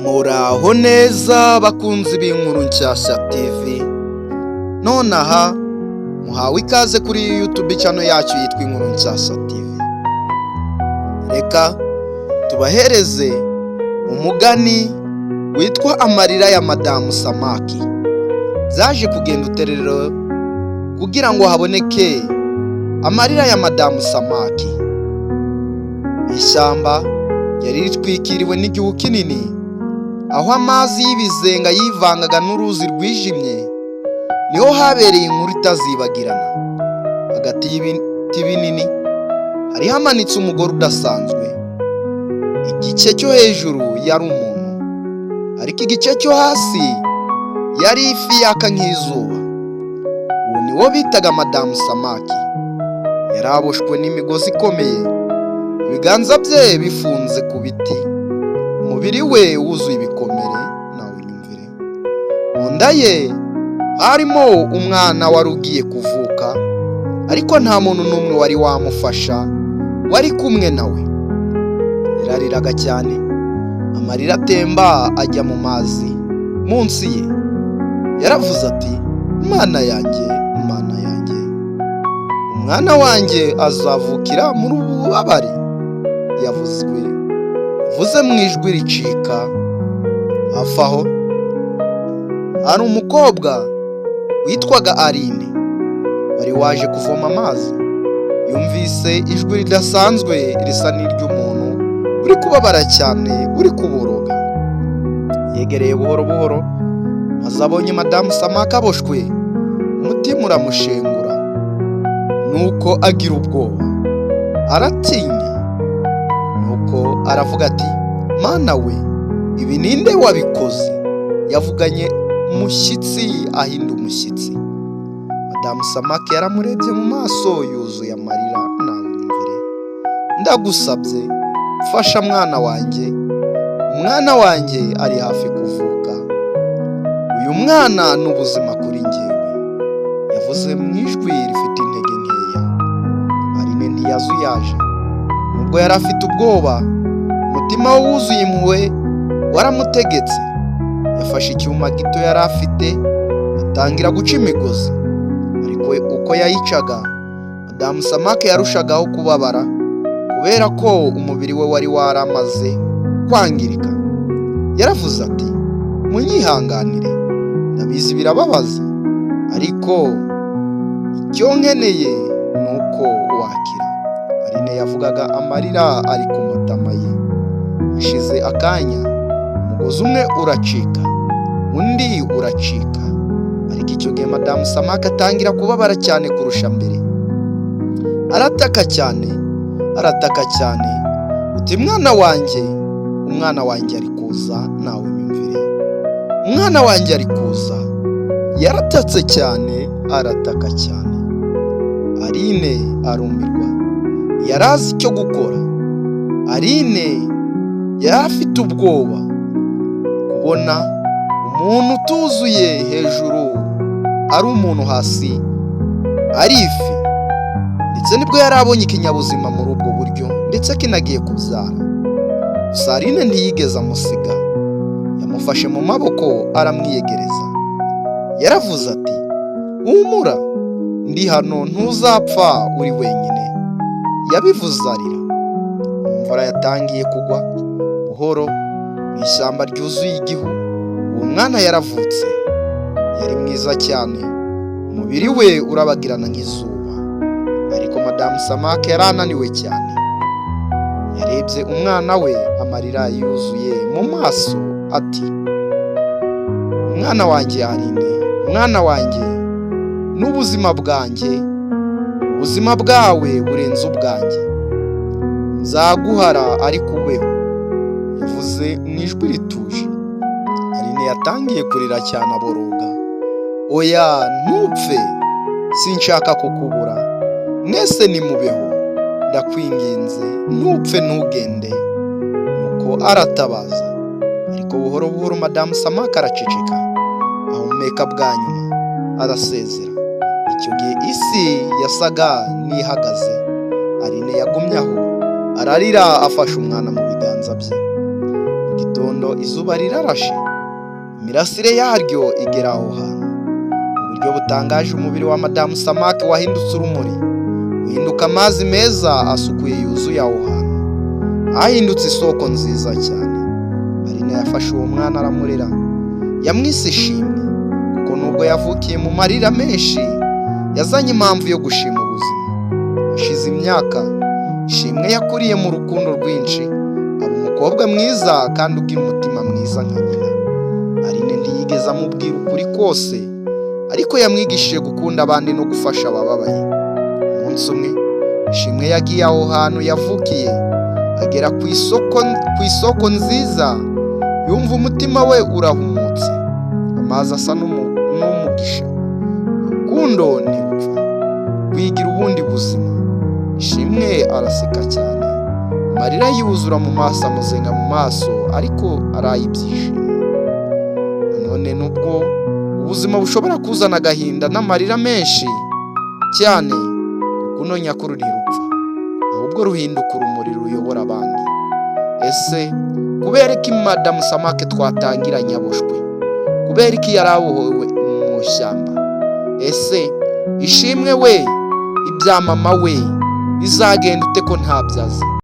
Muraho neza bakunzi b'inkuru nshyashya TV. Nonaha muhawe ikaze kuri YouTube channel yacu yitwa Inkuru Nshyashya TV. Reka tubahereze umugani witwa "Amarira ya Madamu Samaki". Byaje kugenda uterero kugira ngo haboneke amarira ya Madamu Samaki? Ishyamba yari ritwikiriwe n'igihu kinini, aho amazi y'ibizenga yivangaga n'uruzi rwijimye, niho habereye inkuru itazibagirana. Hagati y'ibiti binini hari hamanitse umugore udasanzwe. Igice cyo hejuru yari umuntu, ariko igice cyo hasi yari ifi yaka nk'izuba. Uwo ni wo bitaga Madamu Samaki. Yari aboshwe n'imigozi ikomeye, ibiganza bye bifunze ku biti, umubiri we wuzuye ibikomere. Nawe unyumvire, mu nda ye harimo umwana wari ugiye kuvuka, ariko nta muntu n'umwe wari wamufasha wari kumwe nawe. Yarariraga cyane, amarira atemba ajya mu mazi munsi ye. Yaravuze ati: "Mana yanjye, Mana yanjye, umwana wanjye azavukira muri ubu bubabare." Yavuzwe yavuze mu ijwi ricika. Hafi aho hari umukobwa witwaga Aline wari waje kuvoma amazi. Yumvise ijwi ridasanzwe risa n'iry'umuntu uri kubabara cyane, uri kuboroga. Yegereye buhoro buhoro, maze abonye Madamu Samaki aboshwe, umutima uramushengura, nuko agira ubwoba, aratinya. Nuko aravuga ati: "Mana we, ibi ninde wabikoze?" Yavuganye umushyitsi, ahinda umushyitsi. Madamu Samaki yaramurebye mu maso yuzuye amarira. Nawe unyumvire: "Ndagusabye, fasha mwana wanjye. Umwana wanjye ari hafi kuvuka. Uyu mwana ni ubuzima kuri njyewe." Yavuze mu ijwi rifite intege nkeya. Aline ntiyazuyaje. Nubwo yari afite ubwoba, umutima we wuzuye impuhwe waramutegetse. Yafashe icyuma gito yari afite, atangira guca imigozi. Ariko uko yayicaga, Madamu Samake yarushagaho kubabara, kubera ko umubiri we wari waramaze kwangirika. Yaravuze ati: "Munyihanganire, ndabizi birababaza, ariko icyo nkeneye ni uko wakira." Aline yavugaga amarira ari ku matama ye. Hashize akanya, umugozi umwe uracika, undi uracika, ariko icyo gihe Madamu Samake atangira kubabara cyane kurusha mbere. Arataka cyane, arataka cyane uti: "Mwana wanjye, umwana wanjye ari kuza. Nawe nyumvire, umwana wanjye ari kuza." Yaratatse cyane, arataka cyane. Aline arumirwa, yari azi icyo gukora. Aline yari afite ubwoba kubona umuntu utuzuye hejuru ari umuntu, hasi ari ifi. Ndetse nibwo yari abonye ikinyabuzima muri ubwo buryo, ndetse kinagiye kubyara. Gusa Aline ntiyigeze amusiga. Yamufashe mu maboko, aramwiyegereza. Yaravuze ati: "Humura, ndi hano, ntuzapfa uri wenyine." Yabivuze arira. Imvura yatangiye kugwa buhoro mu ishyamba ryuzuye igihu. Uwo mwana yaravutse. Yari mwiza cyane, umubiri we urabagirana nk'izuba. Ariko Madamu Samake yari ananiwe cyane. Yarebye umwana we, amarira yuzuye mu maso, ati: "Umwana wanjye Aline, umwana wanjye n'ubuzima bwanjye, ubuzima bwawe burenze ubwanjye. Nzaguhara, ariko ubeho." Yavuze mu ijwi rituje. Aline yatangiye kurira cyane, aboroga: "Oya, ntupfe, sinshaka kukubura. Mwese nimubeho, ndakwinginze, ntupfe, ntugende." Nuko aratabaza. Ariko buhoro buhoro Madamu Samaka araceceka, ahumeka bwa nyuma, arasezera. Icyo gihe isi yasaga n'ihagaze. Aline yagumye aho, ararira, afashe umwana mu biganza bye. Mu gitondo Gitondo izuba rirarashe, imirasire yaryo igera aho hantu. Mu buryo butangaje, umubiri wa Madamu Samake wahindutse urumuri, uhinduka amazi meza asukuye yuzuye aho hantu, hahindutse isoko nziza cyane. Aline yafashe uwo mwana aramurera, yamwise Ishimwe, kuko nubwo yavukiye mu marira menshi, yazanye impamvu yo gushima ubuzima. Hashize imyaka, Ishimwe yakuriye mu rukundo rwinshi, aba umukobwa mwiza kandi ugira umutima mwiza nka nyina. Aline ntiyigeze amubwira ukuri kose, ariko yamwigishije gukunda abandi no gufasha abababaye. Umunsi umwe, Ishimwe yagiye aho hantu yavukiye, agera ku isoko nziza, yumva umutima we urahumutse, amazi asa n'umugisha. Urukundo ntirupfa, rwigira ubundi buzima. Ishimwe araseka cyane, amarira yuzura mu maso, amuzenga mu maso, ariko araye ibyishimo. Nanone, nubwo ubuzima bushobora kuzana agahinda n'amarira menshi cyane, urukundo nyakuri ntirupfa, ahubwo ruhinduka urumuri ruyobora abandi. Ese kubera ko Madamu Samake twatangiranye aboshwe, kubera ko yari abohowe mu ishyamba? Ese Ishimwe we, ibya mama we bizagenda ute ko ntabyo azi?